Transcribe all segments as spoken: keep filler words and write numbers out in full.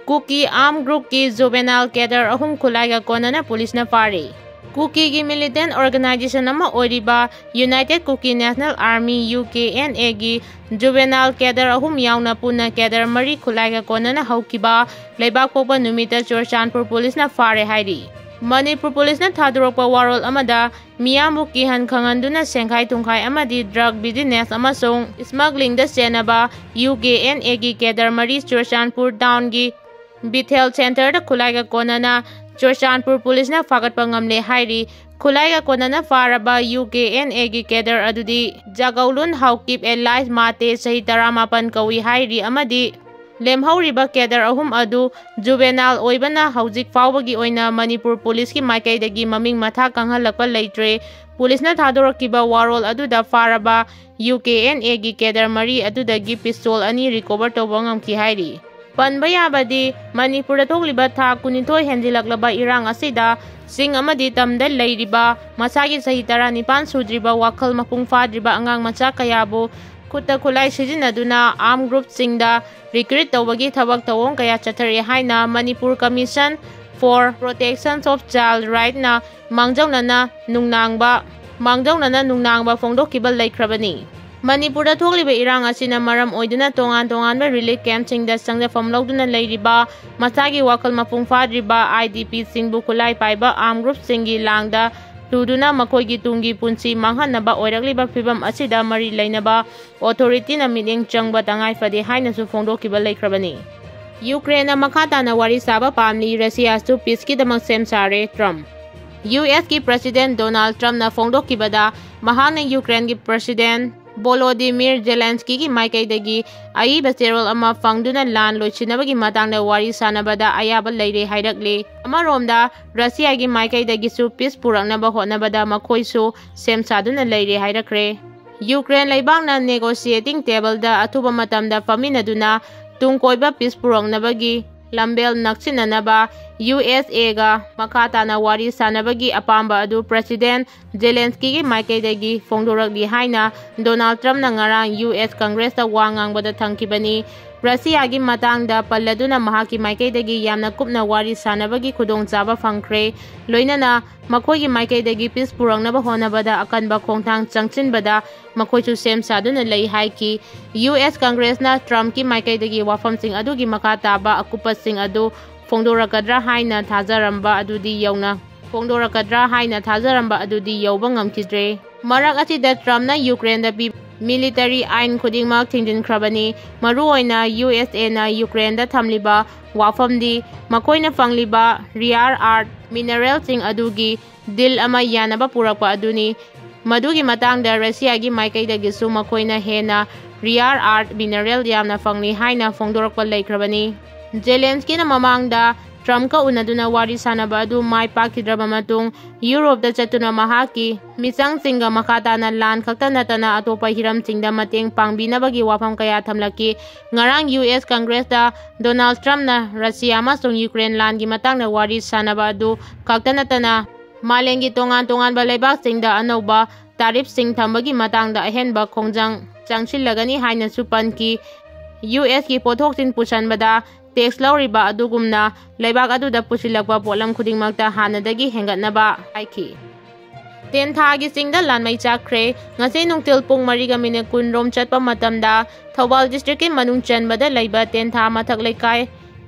ꯀꯨꯀꯤ armed groupꯀꯤ juvenile cadre ꯑꯍꯨꯝ ꯈꯨꯠꯂꯥꯏꯒ ꯀꯣꯟꯅꯅ ꯄꯨꯂꯤꯁꯅ ꯐꯥꯔꯤ꯫ ꯀꯨꯀꯤꯒꯤ militant organization ꯑꯃ ꯑꯣꯏꯔꯤꯕ United Kuki National Army, UKNAꯒꯤ juvenile cadre ꯑꯍꯨꯝ ꯌꯥꯎꯅ ꯄꯨꯟꯅ cadre ꯃꯔꯤ ꯈꯨꯠꯂꯥꯏꯒ ꯀꯣꯟꯅꯅ ꯍꯧꯈꯤꯕ ꯂꯩꯕꯥꯛꯄꯣꯛꯄ ꯅꯨꯃꯤꯠꯇ ꯆꯨꯔꯆꯥꯟꯄꯨꯔ ꯄꯨꯂꯤꯁꯅ ꯐꯥꯔꯦ ꯍꯥꯏꯔꯤ꯫ ꯃꯅꯤꯄꯨꯔ ꯄꯨꯂꯤꯁꯅ ꯊꯥꯗꯣꯔꯛꯄ ꯋꯥꯔꯣꯜ ꯑꯃꯗ, ꯃꯤꯌꯥꯝꯕꯨ ꯀꯤꯍꯟ ꯈꯪꯍꯟꯗꯨꯅ ꯁꯦꯡꯈꯥꯏ ꯊꯨꯡꯈꯥꯏ ꯑꯃꯗꯤ drug business ꯑꯃꯁꯨꯡ smugglingꯗ ꯆꯦꯟꯅꯕ UKNAꯒꯤ cadre ꯃꯔꯤ ꯆꯨꯔꯆꯥꯟꯄꯨꯔ townꯒꯤ ꯕꯤꯊꯦꯜ centreꯗ ꯈꯨꯠꯂꯥꯏꯒ ꯀꯣꯟꯅꯅ ꯆꯨꯔꯆꯥꯟꯄꯨꯔ ꯄꯨꯂꯤꯁꯅ ꯐꯥꯒꯠꯄ ꯉꯝꯂꯦ ꯍꯥꯏꯔꯤ꯫ ꯈꯨꯠꯂꯥꯏꯒ ꯀꯣꯟꯅꯅ ꯐꯥꯔꯕ UKNAꯒꯤ cadre ꯑꯗꯨꯗꯤ ꯖꯒꯧꯂꯨꯟ ꯍꯥꯎꯀꯤꯞ alias ꯃꯥꯇꯦ, ꯆꯍꯤ ꯇꯔꯥꯃꯥꯄꯟ ꯀꯧꯏ ꯍꯥꯏꯔꯤ ꯑꯃꯗꯤ ꯂꯦꯝꯍꯧꯔꯤꯕ cadre ꯑꯍꯨꯝ ꯑꯗꯨ juvenile ꯑꯣꯏꯕꯅ ꯍꯧꯖꯤꯛ ꯐꯥꯎꯕꯒꯤ ꯑꯣꯏꯅ ꯃꯅꯤꯄꯨꯔ ꯄꯨꯂꯤꯁꯀꯤ ꯃꯥꯏꯀꯩꯗꯒꯤ ꯃꯃꯤꯡ ꯃꯊꯥ ꯈꯪꯍꯜꯂꯛꯄ ꯂꯩꯇ꯭ꯔꯦ꯫ ꯄꯨꯂꯤꯁꯅ ꯊꯥꯗꯣꯔꯛꯈꯤꯕ ꯋꯥꯔꯣꯜ ꯑꯗꯨꯗ ꯐꯥꯔꯕ UKNAꯒꯤ cadre ꯃꯔꯤ ꯑꯗꯨꯗꯒꯤ pistol ꯑꯅꯤ recover ꯇꯧꯕ ꯉꯝꯈꯤ ꯍꯥꯏꯔꯤ꯫ ꯄꯟꯕ ꯌꯥꯕꯗꯤ, ꯃꯅꯤꯄꯨꯔꯗ ꯊꯣꯛꯂꯤꯕ ꯊꯥ ꯀꯨꯟꯅꯤꯊꯣꯏ ꯍꯦꯟꯖꯤꯜꯂꯛꯂꯕ ꯏꯔꯥꯡ ꯑꯁꯤꯗ ꯆꯤꯡ ꯑꯃꯗꯤ ꯇꯝꯗ ꯂꯩꯔꯤꯕ ꯃꯁꯥꯒꯤ ꯆꯍꯤ ꯇꯔꯥꯅꯤꯄꯥꯟ ꯁꯨꯗ꯭ꯔꯤꯕ ꯋꯥꯈꯜ ꯃꯄꯨꯡ ꯐꯥꯗ꯭ꯔꯤꯕ ꯑꯉꯥꯡ ꯃꯆꯥ ꯀꯌꯥꯕꯨ ꯈꯨꯠꯇ ꯈꯨꯠꯂꯥꯏ ꯁꯤꯖꯤꯟꯅꯗꯨꯅ armed groupꯁꯤꯡꯗ recruit ꯇꯧꯕꯒꯤ ꯊꯕꯛ ꯊꯧꯑꯣꯡ ꯀꯌꯥ ꯆꯠꯊꯔꯤ ꯍꯥꯏꯅ Manipur Commission for Protection of Child Rightꯅ ꯃꯥꯡꯖꯧꯅꯅ ꯅꯨꯡꯅꯥꯡꯕ, ꯃꯥꯡꯖꯧꯅꯅ ꯅꯨꯡꯅꯥꯡꯕ ꯐꯣꯡꯗꯣꯛꯈꯤꯕ ꯂꯩꯈ꯭ꯔꯕꯅꯤ꯫ ꯃꯅꯤꯄꯨꯔꯗ ꯊꯣꯛꯂꯤꯕ ꯏꯔꯥꯡ ꯑꯁꯤꯅ ꯃꯔꯝ ꯑꯣꯏꯗꯨꯅ ꯇꯣꯉꯥꯟ ꯇꯣꯉꯥꯟꯕ relief campꯁꯤꯡꯗ ꯆꯪꯖꯐꯝ ꯂꯧꯗꯨꯅ ꯂꯩꯔꯤꯕ ꯃꯁꯥꯒꯤ ꯋꯥꯈꯜ ꯃꯄꯨꯡ ꯐꯥꯗ꯭ꯔꯤꯕ IDPꯁꯤꯡꯕꯨ ꯈꯨꯠꯂꯥꯏ ꯄꯥꯏꯕ armed groupꯁꯤꯡꯒꯤ ꯂꯥꯡꯗ ꯂꯨꯗꯨꯅ ꯃꯈꯣꯏꯒꯤ ꯇꯨꯡꯒꯤ ꯄꯨꯟꯁꯤ ꯃꯥꯡꯍꯟꯅꯕ ꯑꯣꯏꯔꯛꯂꯤꯕ ꯐꯤꯕꯝ ꯑꯁꯤꯗ ꯃꯔꯤ ꯂꯩꯅꯕ authorityꯅ ꯃꯤꯠꯌꯦꯡ ꯆꯪꯕ ꯇꯉꯥꯏ ꯐꯗꯦ ꯍꯥꯏꯅꯁꯨ ꯐꯣꯡꯗꯣꯛꯈꯤꯕ ꯂꯩꯈ꯭ꯔꯕꯅꯤ꯫ ꯌꯨꯀ꯭ꯔꯦꯟꯅ ꯃꯈꯥ ꯇꯥꯅ ꯋꯥꯔꯤ ꯁꯥꯕ ꯄꯥꯝꯂꯤ, ꯔꯁꯤꯌꯥꯁꯨ peaceꯀꯤꯗꯃꯛ ꯁꯦꯝ ꯁꯥꯔꯦ, ꯇ꯭ꯔꯝꯞ꯫ USꯀꯤ President Donald Trumpꯅ ꯐꯣꯡꯗꯣꯛꯈꯤꯕꯗ, ꯃꯍꯥꯛꯅ ꯌꯨꯀ꯭ꯔꯦꯟꯒꯤ President Volodymyr Zelenskyꯒꯤ ꯃꯥꯏꯀꯩꯗꯒꯤ ꯑꯏꯕ ꯆꯦꯔꯣꯜ ꯑꯃ ꯐꯪꯗꯨꯅ ꯂꯥꯟ ꯂꯣꯏꯁꯤꯟꯅꯕꯒꯤ ꯃꯇꯥꯡꯗ ꯋꯥꯔꯤ ꯁꯥꯅꯕꯗ ꯑꯌꯥꯕ ꯂꯩꯔꯦ ꯍꯥꯏꯔꯛꯂꯤ꯫ ꯑꯃꯔꯣꯝꯗ, ꯔꯁꯤꯌꯥꯒꯤ ꯃꯥꯏꯀꯩꯗꯒꯤꯁꯨ peace ꯄꯨꯔꯛꯅꯕ ꯍꯣꯠꯅꯕꯗ ꯃꯈꯣꯏꯁꯨ ꯁꯦꯝ ꯁꯥꯗꯨꯅ ꯂꯩꯔꯦ ꯍꯥꯏꯔꯛꯈ꯭ꯔꯦ꯫ ꯌꯨꯀ꯭ꯔꯦꯟ ꯂꯩꯕꯥꯛꯅ negotiating tableꯗ ꯑꯊꯨꯕ ꯃꯇꯝꯗ ꯐꯝꯃꯤꯟꯅꯗꯨꯅ ꯇꯨꯡ ꯀꯣꯏꯕ peace ꯄꯨꯔꯛꯅꯕꯒꯤ ꯂꯝꯕꯦꯜ ꯅꯛꯁꯤꯟꯅꯅꯕ ꯌꯨ ꯑꯦꯁ ꯑꯦꯒ ꯃꯈꯥ ꯇꯥꯅ ꯋꯥꯔꯤ ꯁꯥꯟꯅꯕꯒꯤ ꯑꯄꯥꯝꯕ ꯑꯗꯨ ꯄ꯭ꯔꯦꯁꯤꯗꯦꯟꯠ ꯖꯦꯂꯦꯟꯁꯀꯤꯒꯤ ꯃꯥꯏꯀꯩꯗꯒꯤ ꯐꯣꯡꯗꯣꯔꯛꯂꯤ ꯍꯥꯏꯅ ꯗꯣꯅꯥꯜꯗ ꯇ꯭ꯔꯝꯞꯅ ꯉꯔꯥꯡ ꯌꯨ ꯑꯦꯁ ꯀꯪꯒ꯭ꯔꯦꯁꯇ ꯋꯥ ꯉꯥꯡꯕꯗ ꯊꯝꯈꯤꯕꯅꯤ꯫ ꯔꯁꯤꯌꯥꯒꯤ ꯃꯇꯥꯡꯗ ꯄꯜꯂꯗꯨꯅ ꯃꯍꯥꯛꯀꯤ ꯃꯥꯏꯀꯩꯗꯒꯤ ꯌꯥꯝꯅ ꯀꯨꯞꯅ ꯋꯥꯔꯤ ꯁꯥꯟꯅꯕꯒꯤ ꯈꯨꯗꯣꯡꯆꯥꯕ ꯐꯪꯈ꯭ꯔꯦ, ꯂꯣꯏꯅꯅ ꯃꯈꯣꯏꯒꯤ ꯃꯥꯏꯀꯩꯗꯒꯤ ꯄꯤꯁ ꯄꯨꯔꯛꯅꯕ ꯍꯣꯠꯅꯕꯗ ꯑꯀꯟꯕ ꯈꯣꯡꯊꯥꯡ ꯆꯪꯁꯤꯟꯕꯗ ꯃꯈꯣꯏꯁꯨ ꯁꯦꯝ ꯁꯥꯗꯨꯅ ꯂꯩ ꯍꯥꯏꯈꯤ꯫ ꯌꯨ ꯑꯦꯁ ꯀꯪꯒ꯭ꯔꯦꯁꯅ ꯇ꯭ꯔꯝꯞꯀꯤ ꯃꯥꯏꯀꯩꯗꯒꯤ ꯋꯥꯐꯝꯁꯤꯡ ꯑꯗꯨꯒꯤ ꯃꯈꯥ ꯇꯥꯕ ꯑꯀꯨꯞꯄꯁꯤꯡ ꯑꯗꯨ ꯐꯣꯡꯗꯣꯔꯛꯀꯗ꯭ꯔꯥ ꯍꯥꯏꯅ ꯊꯥꯖꯔꯝꯕ ꯑꯗꯨꯗꯤ ꯌꯧꯅ ꯐꯣꯡꯗꯣꯔꯛꯀꯗ꯭ꯔꯥ ꯍꯥꯏꯅ ꯊꯥꯖꯔꯝꯕ ꯑꯗꯨꯗꯤ ꯌꯧꯕ ꯉꯝꯈꯤꯗ꯭ꯔꯦ꯫ ꯃꯔꯛ ꯑꯁꯤꯗ ꯇ꯭ꯔꯝꯞꯅ ꯌꯨꯀ꯭ꯔꯦꯟꯗ ꯄꯤ ꯃꯤꯂꯤꯇꯔꯤ ꯑꯥꯏꯟ ꯈꯨꯗꯤꯡꯃꯛ ꯊꯤꯡꯖꯤꯟꯈ꯭ꯔꯕꯅꯤ꯫ ꯃꯔꯨꯑꯣꯏꯅ ꯌꯨ ꯑꯦꯁ ꯑꯦꯅ ꯌꯨꯀ꯭ꯔꯦꯟꯗ ꯊꯝꯂꯤꯕ ꯋꯥꯐꯝꯗꯤ ꯃꯈꯣꯏꯅ ꯐꯪꯂꯤꯕ ꯔꯤꯌꯥꯔ ꯑꯥꯔꯠ ꯃꯤꯅꯔꯦꯜꯁꯤꯡ ꯑꯗꯨꯒꯤ ꯗꯤꯜ ꯑꯃ ꯌꯥꯅꯕ ꯄꯨꯔꯛꯄ ꯑꯗꯨꯅꯤ꯫ ꯃꯗꯨꯒꯤ ꯃꯇꯥꯡꯗ ꯔꯁꯤꯌꯥꯒꯤ ꯃꯥꯏꯀꯩꯗꯒꯤꯁꯨ ꯃꯈꯣꯏꯅ ꯍꯦꯟꯅ ꯔꯤꯌꯥꯔ ꯑꯥꯔꯠ ꯃꯤꯅꯔꯦꯜ ꯌꯥꯝꯅ ꯐꯪꯂꯤ ꯍꯥꯏꯅ ꯐꯣꯡꯗꯣꯔꯛꯄ ꯂꯩꯈ꯭ꯔꯕꯅꯤ꯫ ꯖꯦꯂꯦꯟꯁꯀꯤꯅ ꯃꯃꯥꯡꯗ ꯇ꯭ꯔꯝꯞꯀ ꯎꯅꯗꯨꯅ ꯋꯥꯔꯤ ꯁꯥꯟꯅꯕ ꯑꯗꯨ ꯃꯥꯏ ꯄꯥꯛꯈꯤꯗ꯭ꯔꯕ ꯃꯇꯨꯡ, ꯌꯨꯔꯣꯞꯇ ꯆꯠꯇꯨꯅ ꯃꯍꯥꯛꯀꯤ ꯃꯤꯆꯪꯁꯤꯡꯒ ꯃꯈꯥ ꯇꯥꯅ ꯂꯥꯟ ꯈꯛꯇ ꯅꯠꯇꯅ ꯑꯇꯣꯞꯄ ꯍꯤꯔꯝꯁꯤꯡꯗ ꯃꯇꯦꯡ ꯄꯥꯡꯕꯤꯅꯕꯒꯤ ꯋꯥꯐꯝ ꯀꯌꯥ ꯊꯝꯂꯛꯈꯤ꯫ ꯉꯔꯥꯡ ꯌꯨ ꯑꯦꯁ ꯀꯪꯒ꯭ꯔꯦꯁꯇ ꯗꯣꯅꯥꯜꯗ ꯇ꯭ꯔꯝꯞꯅ ꯔꯁꯤꯌꯥ ꯑꯃꯁꯨꯡ ꯌꯨꯀ꯭ꯔꯦꯟ ꯂꯥꯟꯒꯤ ꯃꯇꯥꯡꯗ ꯋꯥꯔꯤ ꯁꯥꯟꯅꯕ ꯑꯗꯨ ꯈꯛꯇ ꯅꯠꯇꯅ ꯃꯥꯂꯦꯝꯒꯤ ꯇꯣꯉꯥꯟ ꯇꯣꯉꯥꯟꯕ ꯂꯩꯕꯥꯛꯁꯤꯡꯗ ꯑꯅꯧꯕ ꯇꯥꯔꯤꯐꯁꯤꯡ ꯊꯝꯕꯒꯤ ꯃꯇꯥꯡꯗ ꯑꯍꯦꯟꯕ ꯈꯣꯡꯖꯪ ꯆꯪꯁꯤꯜꯂꯒꯅꯤ ꯍꯥꯏꯅꯁꯨ ꯄꯟꯈꯤ꯫ ꯌꯨ ꯑꯦꯁꯀꯤ ꯄꯣꯠꯊꯣꯛꯁꯤꯡ ꯄꯨꯁꯟꯕꯗ ꯇꯦꯛꯁ ꯂꯧꯔꯤꯕ ꯑꯗꯨꯒꯨꯝꯅ ꯂꯩꯕꯥꯛ ꯑꯗꯨꯗ ꯄꯨꯁꯤꯜꯂꯛꯄ ꯄꯣꯠꯂꯝ ꯈꯨꯗꯤꯡꯃꯛꯇ ꯍꯥꯟꯅꯗꯒꯤ ꯍꯦꯟꯒꯠꯅꯕ ꯍꯥꯏꯈꯤ꯫ ꯇꯦꯟꯊꯥꯒꯤ ꯆꯤꯡꯗ ꯂꯥꯟꯃꯩ ꯆꯥꯛꯈ꯭ꯔꯦ꯫ ꯉꯁꯤ ꯅꯨꯡꯊꯤꯜ ꯄꯨꯡ ꯃꯔꯤꯒ ꯃꯤꯅꯤꯠ ꯀꯨꯟ ꯔꯣꯝ ꯆꯠꯄ ꯃꯇꯝꯗ ꯊꯧꯕꯥꯜ ꯗꯤꯁꯇ꯭ꯔꯤꯛꯀꯤ ꯃꯅꯨꯡ ꯆꯟꯕꯗ ꯂꯩꯕ ꯇꯦꯟꯊꯥ ꯃꯊꯛ ꯂꯩꯀꯥꯏ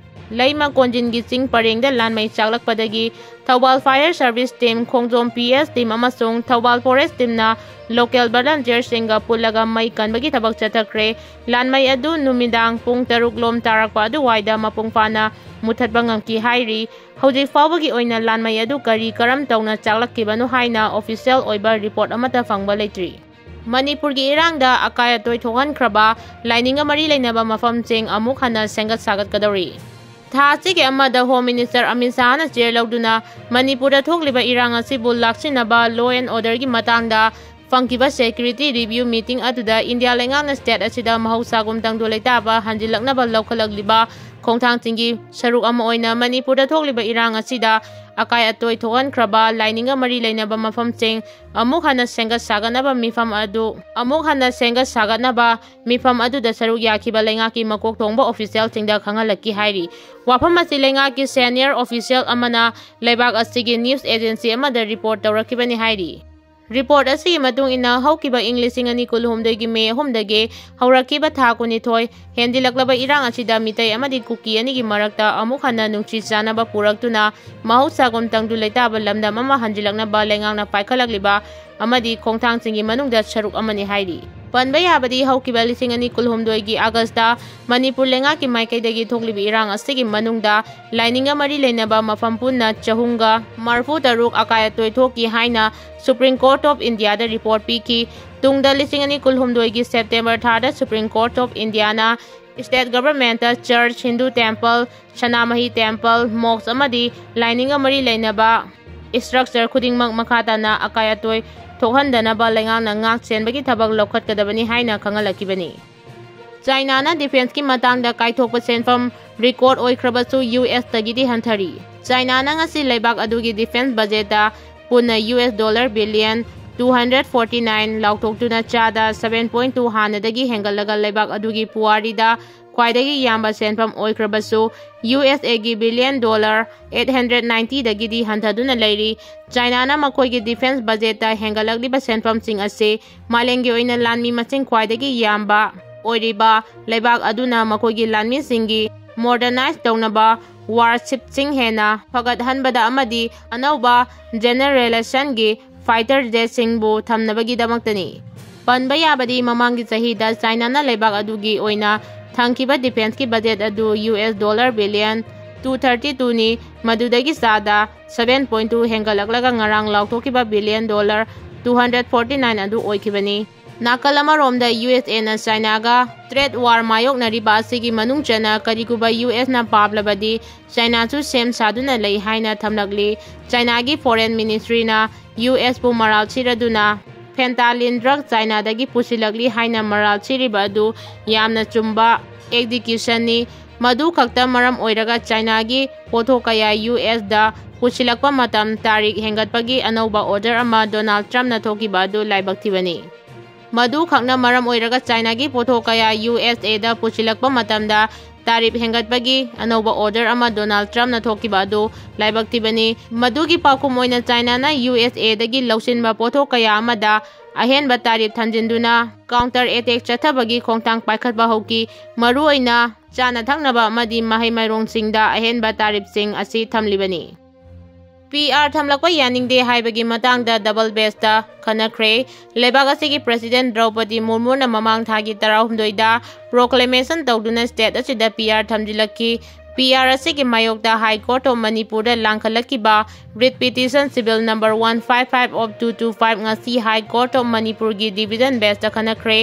ꯂꯩꯃ ꯀꯣꯟꯖꯤꯟꯒꯤ ꯆꯤꯡ ꯄꯔꯦꯡꯗ ꯂꯥꯟꯃꯩ ꯆꯥꯛꯂꯛꯄꯗꯒꯤ ꯊꯧꯕꯥꯜ ꯐꯥꯌꯔ ꯁꯥꯔꯚꯤꯁ ꯇꯤꯝ, ꯈꯣꯡꯖꯣꯝ ꯄꯤ ꯑꯦꯁ ꯇꯤꯝ ꯑꯃꯁꯨꯡ ꯊꯧꯕꯥꯜ ꯐꯣꯔꯦꯁ ꯇꯤꯝꯅ ꯂꯣꯀꯦꯜ ꯚꯣꯂꯟꯇꯤꯌꯔꯁꯤꯡꯒ ꯄꯨꯜꯂꯒ ꯃꯩ ꯀꯟꯕꯒꯤ ꯊꯕꯛ ꯆꯠꯊꯈ꯭ꯔꯦ꯫ ꯂꯥꯟꯃꯩ ꯑꯗꯨ ꯅꯨꯃꯤꯗꯥꯡ ꯄꯨꯡ ꯇꯔꯨꯛ ꯂꯣꯝ ꯇꯥꯔꯛꯄ ꯑꯗꯨꯋꯥꯏꯗ ꯃꯄꯨꯡ ꯐꯥꯅ ꯃꯨꯊꯠꯄ ꯉꯝꯈꯤ ꯍꯥꯏꯔꯤ꯫ ꯍꯧꯖꯤꯛ ꯐꯥꯎꯕꯒꯤ ꯑꯣꯏꯅ ꯂꯥꯟꯃꯩ ꯑꯗꯨ ꯀꯔꯤ ꯀꯔꯝ ꯇꯧꯅ ꯆꯥꯛꯂꯛꯈꯤꯕꯅꯣ ꯍꯥꯏꯅ ꯑꯣꯐꯤꯁꯤꯌꯦꯜ ꯑꯣꯏꯕ ꯔꯤꯄꯣꯔꯠ ꯑꯃꯠꯇ ꯐꯪꯕ ꯂꯩꯇ꯭ꯔꯤ꯫ ꯃꯅꯤꯄꯨꯔꯒꯤ ꯏꯔꯥꯡꯗ ꯑꯀꯥꯏ ꯑꯇꯣꯏ ꯊꯣꯛꯍꯟꯈ꯭ꯔꯕ ꯂꯥꯏꯅꯤꯡꯒ ꯃꯔꯤ ꯂꯩꯅꯕ ꯃꯐꯝꯁꯤꯡ ꯑꯃꯨꯛ ꯍꯟꯅ ꯁꯦꯝꯒꯠ ꯁꯥꯒꯠꯀꯗꯧꯔꯤ꯫ ꯊꯥ ꯑꯁꯤꯒꯤ ꯑꯃꯗ ꯍꯣꯝ ꯃꯤꯅꯤꯁꯇꯔ ꯑꯃꯤꯠ ꯁꯥꯍꯅ ꯆꯦꯌꯔ ꯂꯧꯗꯨꯅ ꯃꯅꯤꯄꯨꯔꯗ ꯊꯣꯛꯂꯤꯕ ꯏꯔꯥꯡ ꯑꯁꯤꯕꯨ ꯂꯥꯛꯁꯤꯟꯅꯕ law and order ꯒꯤ ꯃꯇꯥꯡꯗ ꯐꯪꯈꯤꯕ ꯁꯦꯀ꯭ꯌꯨꯔꯤꯇꯤ ꯔꯤꯚꯤꯌꯨ ꯃꯤꯇꯤꯡ ꯑꯗꯨꯗ ꯏꯟꯗꯤꯌꯥ ꯂꯩꯉꯥꯛꯅ ꯁ꯭ꯇꯦꯠ ꯑꯁꯤꯗ ꯃꯍꯧꯁꯥꯒꯨꯝ ꯇꯪꯗꯨ ꯂꯩꯇꯥꯕ ꯍꯟꯖꯤꯜꯂꯛꯅꯕ ꯂꯧꯈꯠꯂꯛꯂꯤꯕ ꯈꯣꯡꯊꯥꯡꯁꯤꯡꯒꯤ ꯁꯔꯨꯛ ꯑꯃ ꯑꯣꯏꯅ ꯃꯅꯤꯄꯨꯔꯗ ꯊꯣꯛꯂꯤꯕ ꯏꯔꯥꯡ ꯑꯁꯤꯗ ꯑꯀꯥꯏ ꯑꯇꯣꯏ ꯊꯣꯛꯍꯟꯈ꯭ꯔꯕ ꯂꯥꯏꯅꯤꯡꯒ ꯃꯔꯤ ꯂꯩꯅꯕ ꯃꯐꯝꯁꯤꯡ ꯑꯃꯨꯛ ꯍꯟꯅ ꯁꯦꯝꯒꯠ ꯁꯥꯒꯠꯅꯕ ꯃꯤꯐꯝ ꯑꯗꯨ, ꯑꯃꯨꯛ ꯍꯟꯅ ꯁꯦꯝꯒꯠ ꯁꯥꯒꯠꯅꯕ ꯃꯤꯐꯝ ꯑꯗꯨꯗ ꯁꯔꯨꯛ ꯌꯥꯈꯤꯕ ꯂꯩꯉꯥꯛꯀꯤ ꯃꯀꯣꯛ ꯊꯣꯡꯕ ꯑꯣꯐꯤꯁꯤꯌꯦꯜꯁꯤꯡꯗ ꯈꯪꯍꯜꯂꯛꯈꯤ ꯍꯥꯏꯔꯤ꯫ ꯋꯥꯐꯝ ꯑꯁꯤ ꯂꯩꯉꯥꯛꯀꯤ ꯁꯦꯅꯤꯌꯔ ꯑꯣꯐꯤꯁꯤꯌꯦꯜ ꯑꯃꯅ ꯂꯩꯕꯥꯛ ꯑꯁꯤꯒꯤ ꯅ꯭ꯌꯨꯁ ꯑꯦꯖꯦꯟꯁꯤ ꯑꯃꯗ ꯔꯤꯄꯣꯔꯠ ꯇꯧꯔꯛꯈꯤꯕꯅꯤ ꯍꯥꯏꯔꯤ꯫ ꯔꯤꯄꯣꯔꯠ ꯑꯁꯤꯒꯤ ꯃꯇꯨꯡ ꯏꯟꯅ, ꯍꯧꯈꯤꯕ ꯏꯪ ꯂꯤꯁꯤꯡ ꯑꯅꯤ ꯀꯨꯟꯍꯨꯝꯗꯣꯏꯒꯤ ꯃꯦ ꯑꯍꯨꯝꯗꯒꯤ ꯍꯧꯔꯛꯈꯤꯕ ꯊꯥ ꯀꯨꯟꯅꯤꯊꯣꯏ ꯍꯦꯟꯖꯤꯜꯂꯛꯂꯕ ꯏꯔꯥꯡ ꯑꯁꯤꯗ ꯃꯤꯇꯩ ꯑꯃꯗꯤ ꯀꯨꯀꯤ ꯑꯅꯤꯒꯤ ꯃꯔꯛꯇ ꯑꯃꯨꯛ ꯍꯟꯅ ꯅꯨꯡꯁꯤ ꯆꯥꯟꯅꯕ ꯄꯨꯔꯛꯇꯨꯅ ꯃꯍꯧꯁꯥꯒꯨꯝ ꯇꯪꯗꯨ ꯂꯩꯇꯥꯕ ꯂꯝꯗꯝ ꯑꯃ ꯍꯟꯖꯤꯜꯂꯛꯅꯕ ꯂꯩꯉꯥꯛꯅ ꯄꯥꯏꯈꯠꯂꯛꯂꯤꯕ ꯑꯃꯗꯤ ꯈꯣꯡꯊꯥꯡꯁꯤꯡꯒꯤ ꯃꯅꯨꯡꯗ ꯁꯔꯨꯛ ꯑꯃꯅꯤ ꯍꯥꯏꯔꯤ꯫ ꯄꯟꯕ ꯌꯥꯕꯗꯤ, ꯍꯧꯈꯤꯕ ꯂꯤꯁꯤꯡ ꯑꯅꯤ ꯀꯨꯟꯍꯨꯝꯗꯣꯏꯒꯤ ꯑꯥꯒꯁꯇ ꯃꯅꯤꯄꯨꯔ ꯂꯩꯉꯥꯛꯀꯤ ꯃꯥꯏꯀꯩꯗꯒꯤ ꯊꯣꯛꯂꯤꯕ ꯏꯔꯥꯡ ꯑꯁꯤꯒꯤ ꯃꯅꯨꯡꯗ ꯂꯥꯏꯅꯤꯡꯒ ꯃꯔꯤ ꯂꯩꯅꯕ ꯃꯐꯝ ꯄꯨꯟꯅ ꯆꯍꯨꯝꯒ ꯃꯔꯤꯐꯨ ꯇꯔꯨꯛ ꯑꯀꯥꯏ ꯑꯇꯣꯏ ꯊꯣꯛꯈꯤ ꯍꯥꯏꯅ Supreme Court of Indiaꯗ ꯔꯤꯄꯣꯔꯠ ꯄꯤꯈꯤ꯫ ꯇꯨꯡꯗ ꯂꯤꯁꯤꯡ ꯑꯅꯤ ꯀꯨꯟꯍꯨꯝꯗꯣꯏꯒꯤ ꯁꯦꯞꯇꯦꯝꯕꯔ ꯊꯥꯗ Supreme Court of Indiaꯅ state governmentꯇ church, Hindu temple, Sanamahi temple, mosque ꯑꯃꯗꯤ ꯂꯥꯏꯅꯤꯡꯒ ꯃꯔꯤ ꯂꯩꯅꯕ structure ꯈꯨꯗꯤꯡꯃꯛ ꯃꯈꯥ ꯇꯥꯅ ꯑꯀꯥꯏ ꯑꯇꯣꯏ ꯊꯣꯛꯍꯟꯗꯅꯕ ꯂꯩꯉꯥꯛꯅ ꯉꯥꯛ ꯁꯦꯟꯕꯒꯤ ꯊꯕꯛ ꯂꯧꯈꯠꯀꯗꯕꯅꯤ ꯍꯥꯏꯅ ꯈꯪꯍꯜꯂꯛꯈꯤꯕꯅꯤ꯫ ꯆꯥꯏꯅꯥꯅ defenceꯀꯤ ꯃꯇꯥꯡꯗ ꯀꯥꯏꯊꯣꯛꯄ ꯁꯦꯟꯐꯝ record ꯑꯣꯏꯈ꯭ꯔꯕꯁꯨ ꯌꯨ ꯑꯦꯁꯇꯒꯤꯗꯤ ꯍꯟꯊꯔꯤ꯫ ꯆꯥꯏꯅꯥꯅ ꯉꯁꯤ ꯂꯩꯕꯥꯛ ꯑꯗꯨꯒꯤ defence budgetꯇ ꯄꯨꯟꯅ U S dollar billion two hundred forty nine ꯂꯥꯎꯊꯣꯛꯇꯨꯅ ꯆꯥꯗ seven point two ꯍꯥꯟꯅꯗꯒꯤ ꯍꯦꯟꯒꯠꯂꯒ ꯂꯩꯕꯥꯛ ꯑꯗꯨꯒꯤ ꯄꯨꯋꯥꯔꯤꯗ ꯈ꯭ꯋꯥꯏꯗꯒꯤ ꯌꯥꯝꯕ ꯁꯦꯟꯐꯝ ꯑꯣꯏꯈ꯭ꯔꯕꯁꯨ, ꯌꯨ ꯑꯦꯁ ꯑꯦꯒꯤ billion dollar eight hundred ninetyꯗꯒꯤꯗꯤ ꯍꯟꯊꯗꯨꯅ ꯂꯩꯔꯤ꯫ ꯆꯥꯏꯅꯥꯅ ꯃꯈꯣꯏꯒꯤ defence budgetꯇ ꯍꯦꯟꯒꯠꯂꯛꯂꯤꯕ ꯁꯦꯟꯐꯝꯁꯤꯡ ꯑꯁꯤ ꯃꯥꯂꯦꯝꯒꯤ ꯑꯣꯏꯅ ꯂꯥꯟꯃꯤ ꯃꯁꯤꯡ ꯈ꯭ꯋꯥꯏꯗꯒꯤ ꯌꯥꯝꯕ ꯑꯣꯏꯔꯤꯕ ꯂꯩꯕꯥꯛ ꯑꯗꯨꯅ ꯃꯈꯣꯏꯒꯤ ꯂꯥꯟꯃꯤꯁꯤꯡꯒꯤ modernize ꯇꯧꯅꯕ warshipꯁꯤꯡ ꯍꯦꯟꯅ ꯐꯒꯠꯍꯟꯕꯗ ꯑꯃꯗꯤ ꯑꯅꯧꯕ generationꯒꯤ fighter jetꯁꯤꯡꯕꯨ ꯊꯝꯅꯕꯒꯤꯗꯃꯛꯇꯅꯤ꯫ ꯄꯟꯕ ꯌꯥꯕꯗꯤ, ꯃꯃꯥꯡꯒꯤ ꯆꯍꯤꯗ ꯆꯥꯏꯅꯥꯅ ꯂꯩꯕꯥꯛ ꯑꯗꯨꯒꯤ ꯑꯣꯏꯅ ꯊꯝꯈꯤꯕ defenceꯀꯤ budget ꯑꯗꯨ U S dollar billion two thirty twoꯅꯤ꯫ ꯃꯗꯨꯗꯒꯤ ꯆꯥꯗ seven point two ꯍꯦꯟꯒꯠꯂꯛꯂꯒ ꯉꯔꯥꯡ ꯂꯥꯎꯊꯣꯛꯈꯤꯕ billion dollar two hundred forty nine ꯑꯗꯨ ꯑꯣꯏꯈꯤꯕꯅꯤ꯫ ꯅꯥꯀꯜ ꯑꯃꯔꯣꯝꯗ, ꯌꯨ ꯑꯦꯁ ꯑꯦꯅ ꯆꯥꯏꯅꯥꯒ trade war ꯃꯥꯌꯣꯛꯅꯔꯤꯕ ꯑꯁꯤꯒꯤ ꯃꯅꯨꯡ ꯆꯟꯅ ꯀꯔꯤꯒꯨꯝꯕ ꯌꯨ ꯑꯦꯁꯅ ꯄꯥꯝꯂꯕꯗꯤ ꯆꯥꯏꯅꯥꯁꯨ ꯁꯦꯝ ꯁꯥꯗꯨꯅ ꯂꯩ ꯍꯥꯏꯅ ꯊꯝꯂꯛꯂꯤ꯫ ꯆꯥꯏꯅꯥꯒꯤ foreign ministryꯅ ꯌꯨ ꯑꯦꯁꯄꯨ ꯃꯔꯥꯜ ꯁꯤꯔꯗꯨꯅ fentanyl drug ꯆꯥꯏꯅꯥꯗꯒꯤ ꯄꯨꯁꯤꯜꯂꯛꯂꯤ ꯍꯥꯏꯅ ꯃꯔꯥꯜ ꯁꯤꯔꯤꯕ ꯑꯗꯨ ꯌꯥꯝꯅ ꯆꯨꯝꯕ accusation ꯅꯤ꯫ ꯃꯗꯨ ꯈꯛꯇ ꯃꯔꯝ ꯑꯣꯏꯔꯒ ꯆꯥꯏꯅꯥꯒꯤ ꯄꯣꯠꯊꯣꯛ ꯀꯌꯥ ꯌꯨ ꯑꯦꯁꯗ ꯄꯨꯁꯤꯜꯂꯛꯄ ꯃꯇꯝ ꯇꯥꯔꯤꯛ ꯍꯦꯟꯒꯠꯄꯒꯤ ꯑꯅꯧꯕ ꯑꯣꯔꯗꯔ ꯑꯃ ꯗꯣꯅꯥꯜꯗ ꯇ꯭ꯔꯝꯞꯅ ꯊꯣꯛꯈꯤꯕ ꯑꯗꯨ ꯂꯥꯏꯕꯛ ꯊꯤꯕꯅꯤ꯫ ꯃꯗꯨ ꯈꯛꯅ ꯃꯔꯝ ꯑꯣꯏꯔꯒ ꯆꯥꯏꯅꯥꯒꯤ ꯄꯣꯠꯊꯣꯛ ꯀꯌꯥ ꯌꯨ ꯑꯦꯁ ꯑꯦꯗ ꯄꯨꯁꯤꯜꯂꯛꯄ ꯃꯇꯝꯗ ꯇꯥꯔꯤꯐ ꯍꯦꯟꯒꯠꯄꯒꯤ ꯑꯅꯧꯕ ꯑꯣꯔꯗꯔ ꯑꯃ ꯗꯣꯅꯥꯜꯗ ꯇ꯭ꯔꯝꯞꯅ ꯊꯣꯛꯈꯤꯕ ꯑꯗꯨ ꯂꯥꯏꯕꯛ ꯊꯤꯕꯅꯤ꯫ ꯃꯗꯨꯒꯤ ꯄꯥꯎꯈꯨꯝ ꯑꯣꯏꯅ ꯆꯥꯏꯅꯥꯅ ꯌꯨ ꯑꯦꯁ ꯑꯦꯗꯒꯤ ꯂꯧꯁꯤꯟꯕ ꯄꯣꯠꯊꯣꯛ ꯀꯌꯥ ꯑꯃꯗ ꯑꯍꯦꯟꯕ ꯇꯥꯔꯤꯐ ꯊꯝꯖꯤꯟꯗꯨꯅ ꯀꯥꯎꯟꯇꯔ ꯑꯦꯇꯦꯛ ꯆꯠꯊꯕꯒꯤ ꯈꯣꯡꯊꯥꯡ ꯄꯥꯏꯈꯠꯄ ꯍꯧꯈꯤ꯫ ꯃꯔꯨꯑꯣꯏꯅ ꯆꯥꯅ ꯊꯛꯅꯕ ꯑꯃꯗꯤ ꯃꯍꯩ ꯃꯔꯣꯡꯁꯤꯡꯗ ꯑꯍꯦꯟꯕ ꯇꯥꯔꯤꯐꯁꯤꯡ ꯑꯁꯤ ꯊꯝꯂꯤꯕꯅꯤ꯫ ꯄꯤ ꯑꯥꯔ ꯊꯝꯂꯛꯄ ꯌꯥꯅꯤꯡꯗꯦ ꯍꯥꯏꯕꯒꯤ ꯃꯇꯥꯡꯗ ꯗꯕꯜ ꯕꯦꯟꯆꯇ ꯈꯟꯅꯈ꯭ꯔꯦ꯫ ꯂꯩꯕꯥꯛ ꯑꯁꯤꯒꯤ ꯄ꯭ꯔꯦꯁꯤꯗꯦꯟ ꯗ꯭ꯔꯧꯄꯗꯤ ꯃꯨꯔꯃꯨꯅ ꯃꯃꯥꯡ ꯊꯥꯒꯤ ꯇꯔꯥꯍꯨꯝꯗꯣꯏꯗ ꯄ꯭ꯔꯣꯀ꯭ꯂꯦꯃꯦꯁꯟ ꯇꯧꯗꯨꯅ ꯁ꯭ꯇꯦꯠ ꯑꯁꯤꯗ ꯄꯤ ꯑꯥꯔ ꯊꯝꯖꯤꯜꯂꯛꯈꯤ꯫ ꯄꯤ ꯑꯥꯔ ꯑꯁꯤꯒꯤ ꯃꯥꯌꯣꯛꯇ ꯍꯥꯏ ꯀꯣꯔꯠ ꯑꯣꯐ ꯃꯅꯤꯄꯨꯔꯗ ꯂꯥꯡꯈꯠꯂꯛꯈꯤꯕ writ petition civil number one five five of two two five ꯉꯁꯤ ꯍꯥꯏ ꯀꯣꯔꯠ ꯑꯣꯐ ꯃꯅꯤꯄꯨꯔꯒꯤ ꯗꯤꯚꯤꯖꯟ ꯕꯦꯟꯆꯇ ꯈꯟꯅꯈ꯭ꯔꯦ꯫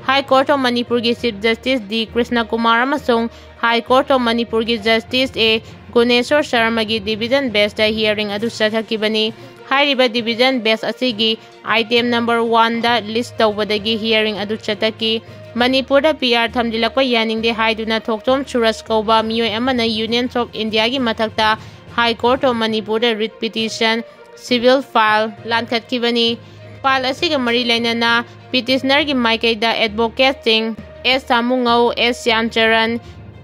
ꯍꯥꯏ ꯀꯣꯔꯠ ꯑꯣꯐ ꯃꯅꯤꯄꯨꯔꯒꯤ chief justice D Krishna Kumar ꯑꯃꯁꯨꯡ ꯍꯥꯏ ꯀꯣꯔꯠ ꯑꯣꯐ ꯃꯅꯤꯄꯨꯔꯒꯤ ꯖꯁꯇꯤꯁ ꯑꯦ ꯒꯨꯅꯦꯁꯣꯔ ꯁꯔꯃꯒꯤ ꯗꯤꯚꯤꯖꯟ ꯕꯦꯟꯆꯇ ꯍꯤꯌꯔꯤꯡ ꯑꯗꯨ ꯆꯠꯊꯈꯤꯕꯅꯤ꯫ ꯍꯥꯏꯔꯤꯕ ꯗꯤꯚꯤꯖꯟ ꯕꯦꯟꯆ ꯑꯁꯤꯒꯤ ꯑꯥꯏꯇꯦꯝ ꯅꯝꯕꯔ ꯋꯥꯟꯗ ꯂꯤꯁ ꯇꯧꯕꯗꯒꯤ ꯍꯤꯌꯔꯤꯡ ꯑꯗꯨ ꯆꯠꯊꯈꯤ꯫ ꯃꯅꯤꯄꯨꯔꯗ ꯄꯤ ꯑꯥꯔ ꯊꯝꯖꯤꯜꯂꯛꯄ ꯌꯥꯅꯤꯡꯗꯦ ꯍꯥꯏꯗꯨꯅ ꯊꯣꯛꯆꯣꯝ ꯁꯨꯔꯖ ꯀꯧꯕ ꯃꯤꯑꯣꯏ ꯑꯃꯅ ꯌꯨꯅꯤꯌꯟ ꯑꯣꯐ ꯏꯟꯗꯤꯌꯥꯒꯤ ꯃꯊꯛꯇ ꯍꯥꯏ ꯀꯣꯔꯠ ꯑꯣꯐ ꯃꯅꯤꯄꯨꯔꯗ ꯔꯤꯠ ꯄꯤꯇꯤꯁꯟ ꯁꯤꯚꯤꯜ ꯐꯥꯏꯜ ꯂꯥꯟꯈꯠꯈꯤꯕꯅꯤ꯫ ꯐꯥꯏꯜ ꯑꯁꯤꯒ ꯃꯔꯤ ꯂꯩꯅꯅ ꯄꯤꯇꯤꯁꯅꯔꯒꯤ ꯃꯥꯏꯀꯩꯗ ꯑꯦꯗꯚꯣꯀꯦꯠꯁꯤꯡ ꯑꯦꯁ ꯁꯥꯃꯨꯉꯧ, ꯑꯦꯁ ꯁ꯭ꯌꯥꯝꯆꯔꯟ,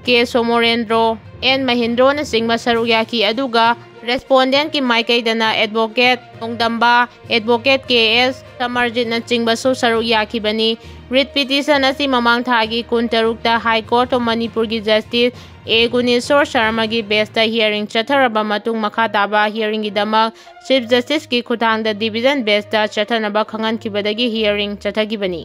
ꯀꯦ ꯁꯣꯃꯣꯔꯦꯟꯗ꯭ꯔꯣ, ꯑꯦꯟ ꯃꯍꯤꯟꯗ꯭ꯔꯣꯅꯆꯤꯡꯕ ꯁꯔꯨꯛ ꯌꯥꯈꯤ, ꯑꯗꯨꯒ ꯔꯦꯁꯄꯣꯟꯗꯦꯟꯠꯀꯤ ꯃꯥꯏꯀꯩꯗꯅ ꯑꯦꯗꯚꯣꯀꯦꯠ ꯅꯣꯡꯗꯝꯕ, ꯑꯦꯗꯚꯣꯀꯦꯠ ꯀꯦ ꯑꯦꯁ ꯁꯃꯔꯖꯤꯠꯅꯆꯤꯡꯕꯁꯨ ꯁꯔꯨꯛ ꯌꯥꯈꯤꯕꯅꯤ꯫ ꯔꯤꯠ ꯄꯤꯇꯤꯁꯟ ꯑꯁꯤ ꯃꯃꯥꯡ ꯊꯥꯒꯤ ꯀꯨꯟꯇꯔꯨꯛꯇ ꯍꯥꯏ ꯀꯣꯔꯠ ꯑꯣꯐ ꯃꯅꯤꯄꯨꯔꯒꯤ ꯖꯁꯇꯤꯁ ꯑꯦ ꯒꯨꯅꯦꯁꯣꯔ ꯁꯔꯃꯒꯤ ꯕꯦꯟꯆꯇ ꯍꯤꯌꯔꯤꯡ ꯆꯠꯊꯔꯕ ꯃꯇꯨꯡ ꯃꯈꯥ ꯇꯥꯕ ꯍꯤꯌꯔꯤꯡꯒꯤꯗꯃꯛ ꯆꯤꯐ ꯖꯁꯇꯤꯁꯀꯤ ꯈꯨꯠꯊꯥꯡꯗ ꯗꯤꯚꯤꯖꯟ ꯕꯦꯟꯆꯇ ꯆꯠꯊꯅꯕ ꯈꯪꯍꯟꯈꯤꯕꯗꯒꯤ ꯍꯤꯌꯔꯤꯡ ꯆꯠꯊꯈꯤꯕꯅꯤ꯫